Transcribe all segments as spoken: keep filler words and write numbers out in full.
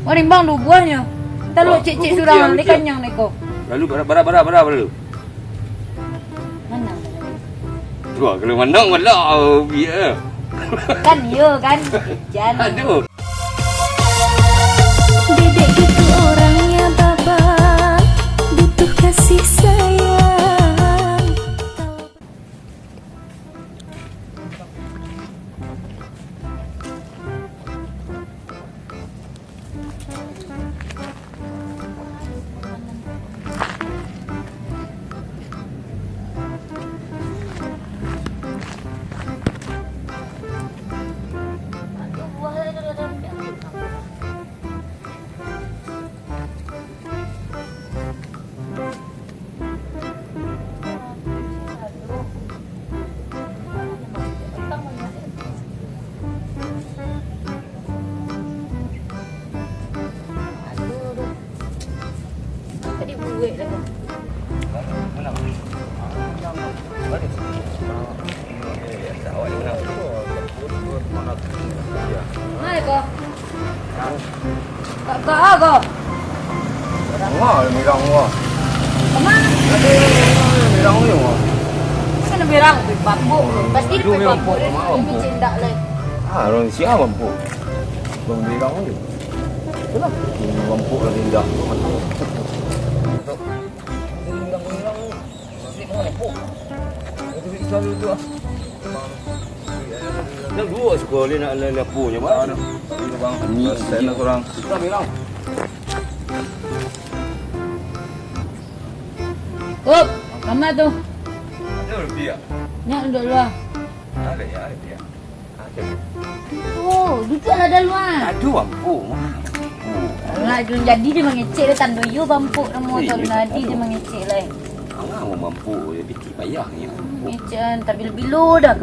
Wah, rimbang duo buahnyo. Talok cek-cek surang, lai kanyang lai ko. Lalu bara, bara, bara, bara, bara tu? Manang. Dua kalau manang, malah, oh, biar. Kan, iyo, kan? Jan. Aduh. Dedek gitu orangnya, Baba, butuh kasih sayang. Aduh, aduh. Apa dibuek lah tu? Mana ko? Kak, kak, ah, ko. Wah, mirang wah. Kama? Mirang ni wah. Kan mirang, bapuk. Pasti bapuk. Ini cindak lai. Ah, orang siapa bapuk? Bang mirang ni. Kenapa? Ini bapuk lah tindak. Dah dua sekali nak, nak, nak punyo, bang. Ni, saya nak kurang. Kita bilang. Up, kama tu? Ada rupiah. Nyak duduk luar. Ada ya, ada ya. Oh, duduaklah dalam ah. Aduh, ampun. Alah, belum jadi dia mangecek dah, tando iyo bampuk namo tu, jadi dia mangecek lah. Alah, bampuk je, piti payah ni. Mangecek kan, tapi bilo-bilo dah.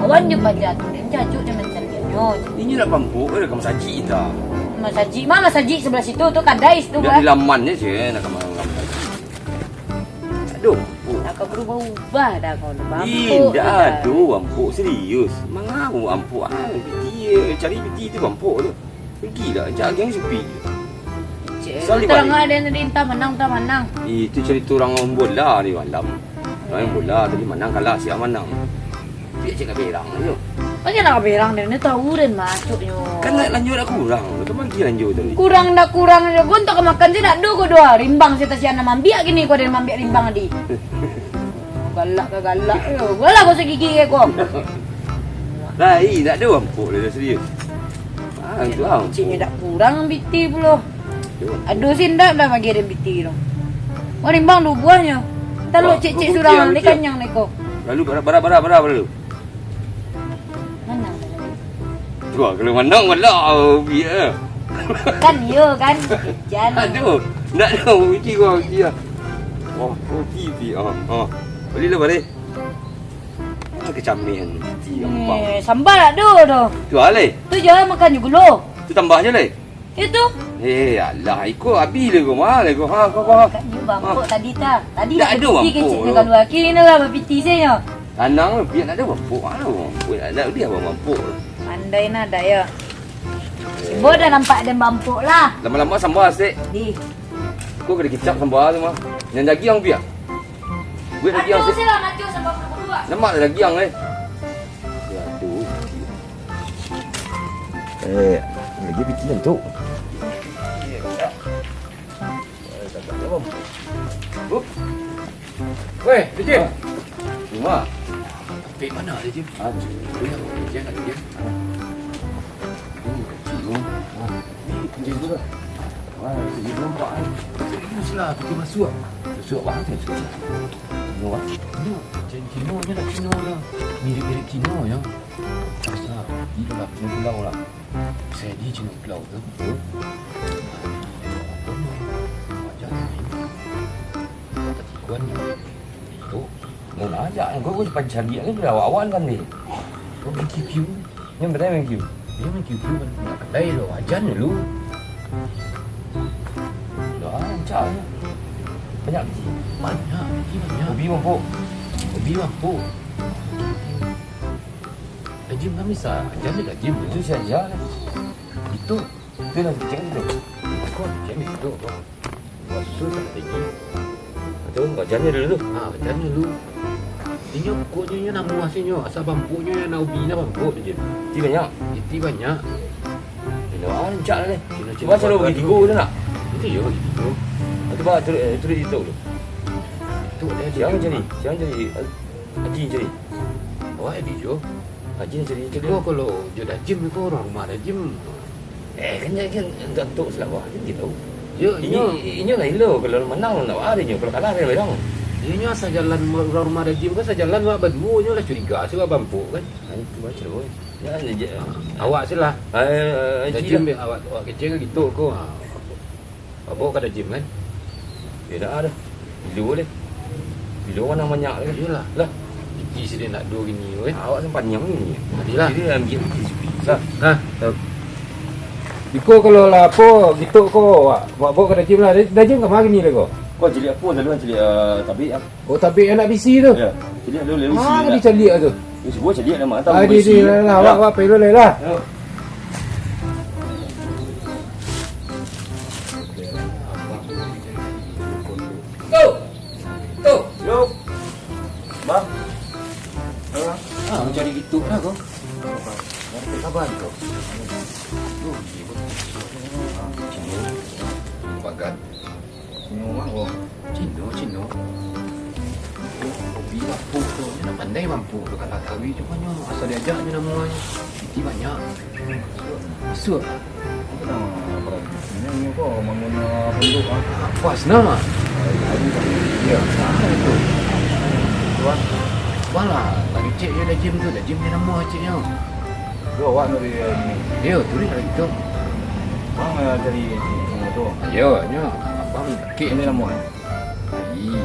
Kawan je paja tu, dia jajuk dia macam dia nyo. Ini nak bampuk, eh, kamu sajik dah. Masajik, mah masajik sebelah situ tu, kadai situ. Dah di laman je, nak kamu. Aduh, ampuk. Nak kau berubah-ubah dah kau ni, bampuk. Indak ado bampuk, serius. Mangau bampuk? Ah, piti, eh, cari piti tu bampuk tu. Pergilah, cak agiah sepi. Cek, entah manang, entah manang. Itu cerita orang main bola ni malam. Orang main bola tadi manang kalah, siapa manang? Dia cakap berang tu. Aja nak berang dia, dia tahu dan masuknyo. Kan nak lanjut dah kurang. Kan bagi lanjut tadi. Kurang dah kurang je. Kau tak makan je nak do kau doa. Rimbang saya tak siap nak mambiak gini kau dan mambiak rimbang tadi. Galak ke galak je. Galak kau segigi ke kau. Lai, tak ada bampuk dia dah serius. Ah, itu ah. Cik ni dah kurang piti pulo. Aduh, sih ndak dah bagi ada piti tu. Mau rimbang dua buahnyo. Talok cek-cek surang, ni kanyang ni ko. Lalu bara, bara, bara, bara, bara tu? Manang. Dua kalau manang, malah, oh, biar. Kan, iyo, kan? Jan. Aduh, ndak tahu, uji gua, uji ah. Wah, kopi, pi, ah, ah. Balilah, balik. Ah, kecamihan, piti gampang. Eh, sambal ado tu. Tu alai. Tu je makan je gulo. Tu tambah je lai. Itu. Eh, alah, iko habis lah ko, mah lah ko. Ha, ko, ko. Kan ni bampuk tadi ta. Tadi dah ada bampuk. Kecil ni kalau aki ni lah bapiti saja. Tanang lah, biar nak ada bampuk. Ah, bampuk nak ada dia bampuk. Pandai nah dah ya. Sibo dah nampak dia bampuk lah. Lama-lama sambal sik. Di. Ko kada kicap sambal tu mah. Yang daging biar. Buat daging sik. Macam sambal kedua. Lemak daging eh. Ya tu. Eh, lagi bikin tu. Weh, Jim. Rumah. Di mana dia, Jim? Ah, dia nak dia. Ni, Jim. Wah, serius lah, kita masuk. Masuk apa tu? Cino, ah? Cino, Cino, Cino, Cino, Cino. Mirip-mirip Cino, ya. Pasal, itulah, Cino pulau lah. Saya di Cino pulau tu. Betul. Apa ni? Macam ni. Kata tikuan ni. Itu. Mau nak ajak, kau pun pancari kan, dah awak-awak kan ni. Kau pergi Q Q. Yang betul main Q. Dia main Q Q kan nak kedai tu, ajan dulu. Dah, rancak je. Banyak biji. Banyak, biji banyak. Ubi mampuk. Ubi mampuk. Gajim kan bisa, ajan dia gajim tu. Itu saja. Itu. Itu lah kucing tu. Kok macam itu, kok? Buat susah tinggi. Itu bajanyo dulu tu. Ha, bajanyo dulu. Inyo pokoknyo inyo namuah sinyo, asa bampuknyo nan ubi nan bampuk tu je. Iti banyak. Iti banyak. Ino ah, rancak lah ni. Cino-cino. Cubo caro bagi tigo tu nak? Itu yo, bagi tigo. Itu bah, turut, eh, turut itu tu. Tu ada. Siang cari, siang cari. Haji cari. Awak Haji jo. Haji cari, cari. Iko kalau jo Dajim iko urang rumah Dajim. Eh, kan jadi kan gantuk selawah kan gitu. Yo, inyo, inyo lah ilo kalau menang nak ada inyo, kalau kalah ada orang. Inyo sajalan urang rumah Dajim kan sajalan awak baduo nyo lah curiga si awak bampuk kan. Nah, itu baca boy. Ya, ya, ya. Awak sih lah. Eh, eh, Dajim awak, awak kecil kan gitu ko. Ha. Baok ka Dajim kan? Yo dak ado. Bilo leh. Bilo urang banyak leh. Iyolah. Lah. Iti sidi nak duo gini kan? Awak kan panjang ni. Tadi lah. Jadi ambiak iti supi. Lah. Nah. Iko kalau lah apo, gitu ko, awak, awak baok ka Dajim lah. Dajim ka ma gini leh ko? Ko caliak apo, lalu caliak, eh, tabik ah. Oh, tabik anak bisi tu? Ya. Caliak dulu, lalu. Ah, sini lah. Dicaliak tu. Yo, cubo caliak lah, mantap. Ah, di, di, lah, lah, awak, awak, pai dulu lah. Yo. Tu. Tu. Yo. Bang. Ah, mancari gitu lah ko. Sabar ko. Tu. Cino. Pagat. Cino mah ko. Cino, Cino. Hobi bampuk tu. Nyo pandai bampuk tu, kalah tawi. Cuma nyo asa diajak nyo namuah nyo. Iti banyak. Masuak. Nah, nyo, nyo ko bangun, ah, pondok, ah. Pas nah. Iyo, nah itu. Wah. Wah lah, tadi cek nyo Dajim tu, Dajim nyo namuah cek nyo. Tu awak dari, eh, ni. Iyo, tu dari tu. Bang, eh, dari sini tu. Iyo, nyo. Abang kek ni namuah. Ih.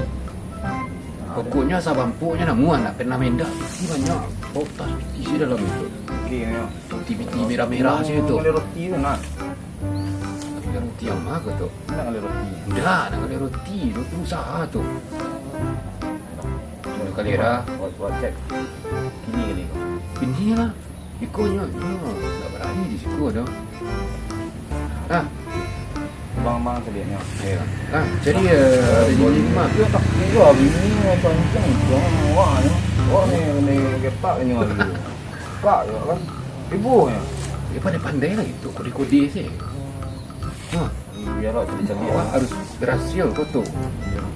Pokoknyo asa bampuknyo namuah, nak pernah mendak. Isi banyak. Baok tas pitih si dalam itu. Oke, yo. Pitih-pitih merah-merah si itu. Ngalih roti tu nak. Ngalih roti yang ma ko tu? Nak ngalih roti. Ndak, nak ngalih roti. Roti usaha tu. Ngalih kalera. Buat, buat cek. Kini kali ko. Kini lah. Iko nyo, nyo, ndak barani di siko doh. Ah. Abang-abang sadiaknyo. Iyo. Ah, jadi, eh, ado di lima. Iyo, tak, iyo, bini macam-macam, jangan awak nyo. Awak ni, ni ketak nyo lagi. Kak juga kan. Ibu nyo. Dia pandai-pandai lah itu, kode-kode sih. Ha. Biar awak cari-cari. Awak harus berhasil ko tu.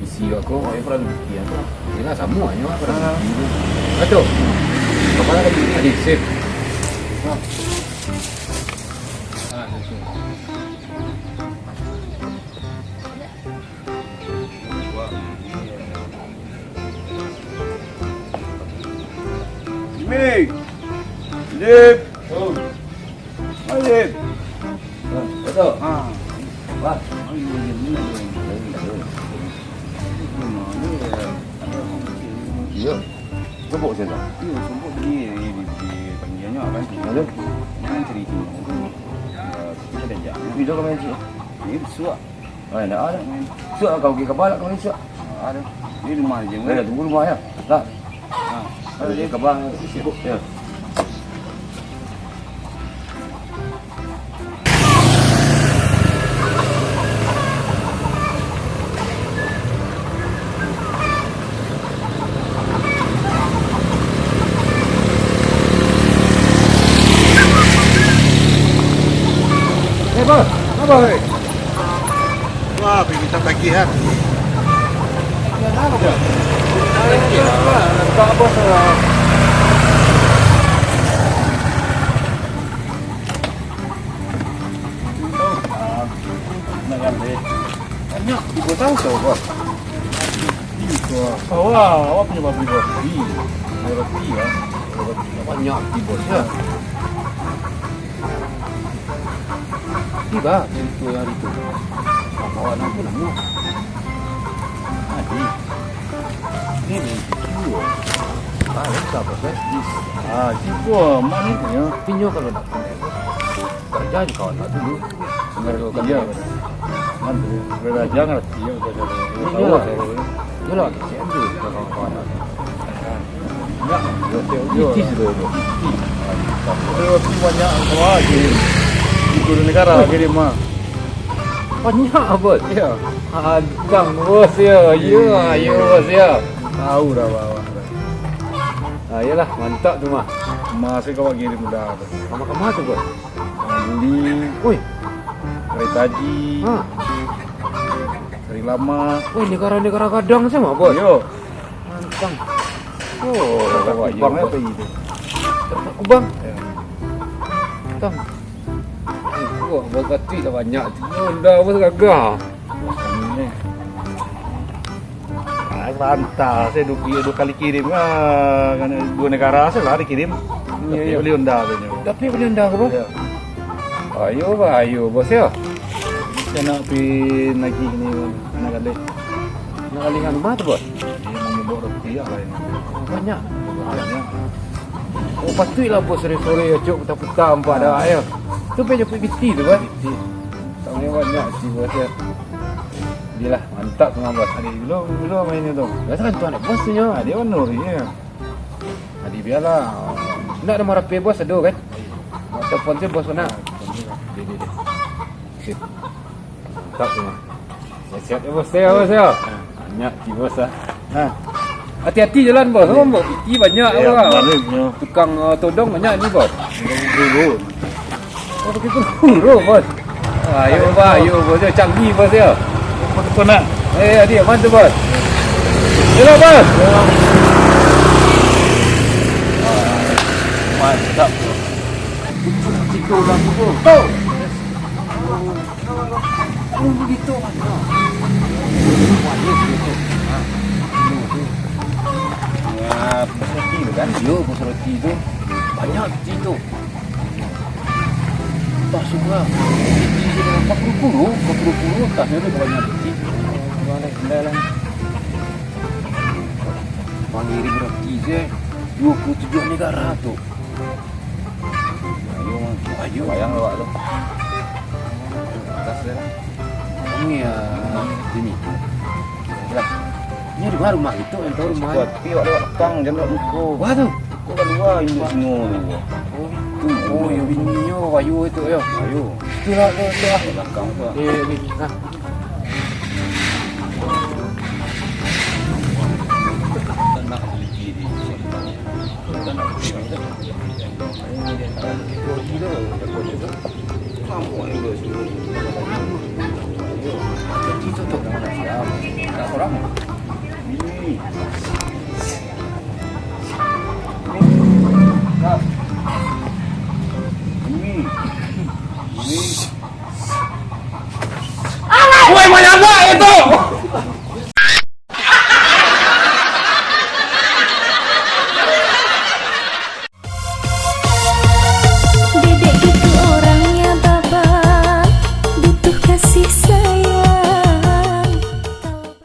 Isi awak ko. Oh, Efran bukti apa? Yelah, samo nyo awak pernah bukti tu. Betul. Kepala tadi. Tadi, sip. Nah. Ah, langsung. Jimmy! Dip! Oh. Ayo, Dip! Ah, betul. Ah. Wah. Ayo, Dip. Ini ada yang lain. Ini ada yang lain. Iyo. Sobok sajo. Iyo, sobok tadi, eh, di, di panggilanyo kan. Aduh. Ini kan cerita. Eh, kita dah jangan. Video kau main cik. Ini besuk. Ah, ndak ado. Suak kau pergi ka balak kau ni, suak. Ado. Di rumah aja. Dah, tunggu rumah ya. Lah. Ah, ado je kabar. Sibuk ya. Eh, Bos, apa, eh? Wah, pergi minta tagihan. Banyak. Ibu tahu tahu, Bos. Wah, awak punya pabrik roti. Punya roti, ya. Banyak roti, Bos, ya. Tiba cerita hari tu. Kawan aku nanya. Adi. Ini ni, cucu. Ah, lengkap, Bos, eh. Ah, cucu, mak ni punya. Pinyo kalau nak pandai, Bos. Kerja di kawan nak dulu. Iya. Nanti, belajar ngerti, ya, belajar. Ini lah. Ini lah, C M tu, kawan-kawan. Ya, ya, ya. Itu sudah, ya. Itu. Ada roti banyak, wah, di, di guru negara, kirim, ah. Banyak, Bos? Iyo. Antang, Bos, yo. Iyo, iyo, Bos, yo. Tahu dah, Bos. Ah, iyolah, mantap tu mah. Masih kau kirim udah tu. Kama-kama tu, Bos? Buli. Oi. Kereta Haji. Ha. Sari Lama. Oi, negara-negara gadang sama, Bos? Iyo. Mantap. Oh, Kereta Kubang, Bos. Apa itu? Kereta Kubang? Iyo. Mantap. Wah, Bos, patuik lah banyak tu. Honda Bos gagah. Ah, lantas, saya dua, dua kali kirim lah. Kan dua negara saya lah dikirim. Iyo, iyo. Beli Honda tu nyo. Tapi beli Honda ke, Bos? Iyo. Ayo, Bos, ayo, Bos, yo. Saya nak pi nagih ni, nak galeh. Nak galeh anu mah tu, Bos? Iyo, mau bawa roti lah ini. Banyak. Banyak. Oh, patuik lah, Bos, sore-sore yo, cok, puta-puta ampak dah, yo. Tu pai japuik piti tu, Bos. Piti. Tangan banyak si Bos, yo. Iyolah, mantap tu, Bos. Adi, bilo, bilo mainnyo tu? Biaso kan tu anak Bos tu nyo. Ah, dia warna ori, yo. Adi, bialah. Nak nomor H P Bos ado kan? Nak telepon tu Bos nak. Dia, dia, dia. Sip. Mantap tu, Bos. Siap-siap yo, Bos, yo, Bos, yo. Banyak si Bos, ah. Ha. Hati-hati jalan, Bos. Iyo. Piti banyak, iyo, lah. Baliknyo. Tukang, eh, todong banyak ni, Bos. Dulu. Oh, begitu dulu, Bos. Ayo, Bos, ayo, Bos, yo. Canggih, Bos, yo. Betul, nak? Eh, adi, aman tu, Bos. Yo, Bos. Mantap, Bos. Tiga orang tu. Oh, begitu, Bos. Wah, iyo, begitu. Ha. Wah, Bos Roti tu kan? Iyo, Bos Roti tu. Banyak piti tu. Entah suka. Piti tu dah kapuru-puru, kapuru-puru, entah nyo tu banyak piti. Mangirim roti se, duo puluah tujuah negara tu. Ayo, ayo. Bayang awak tu. Atas dia lah. Ini ya, ini. Lah. Ini di mana rumah itu, yang tahu rumah. Tapi awak lewat belakang, jangan lewat muka. Wah tu. Kau kat luar, induk semua tu. Oh, itu. Oh, yo, bini yo, ayo itu yo. Ayo. Itulah tu, itu lah. Belakang tu lah. Eh, ni. Ha.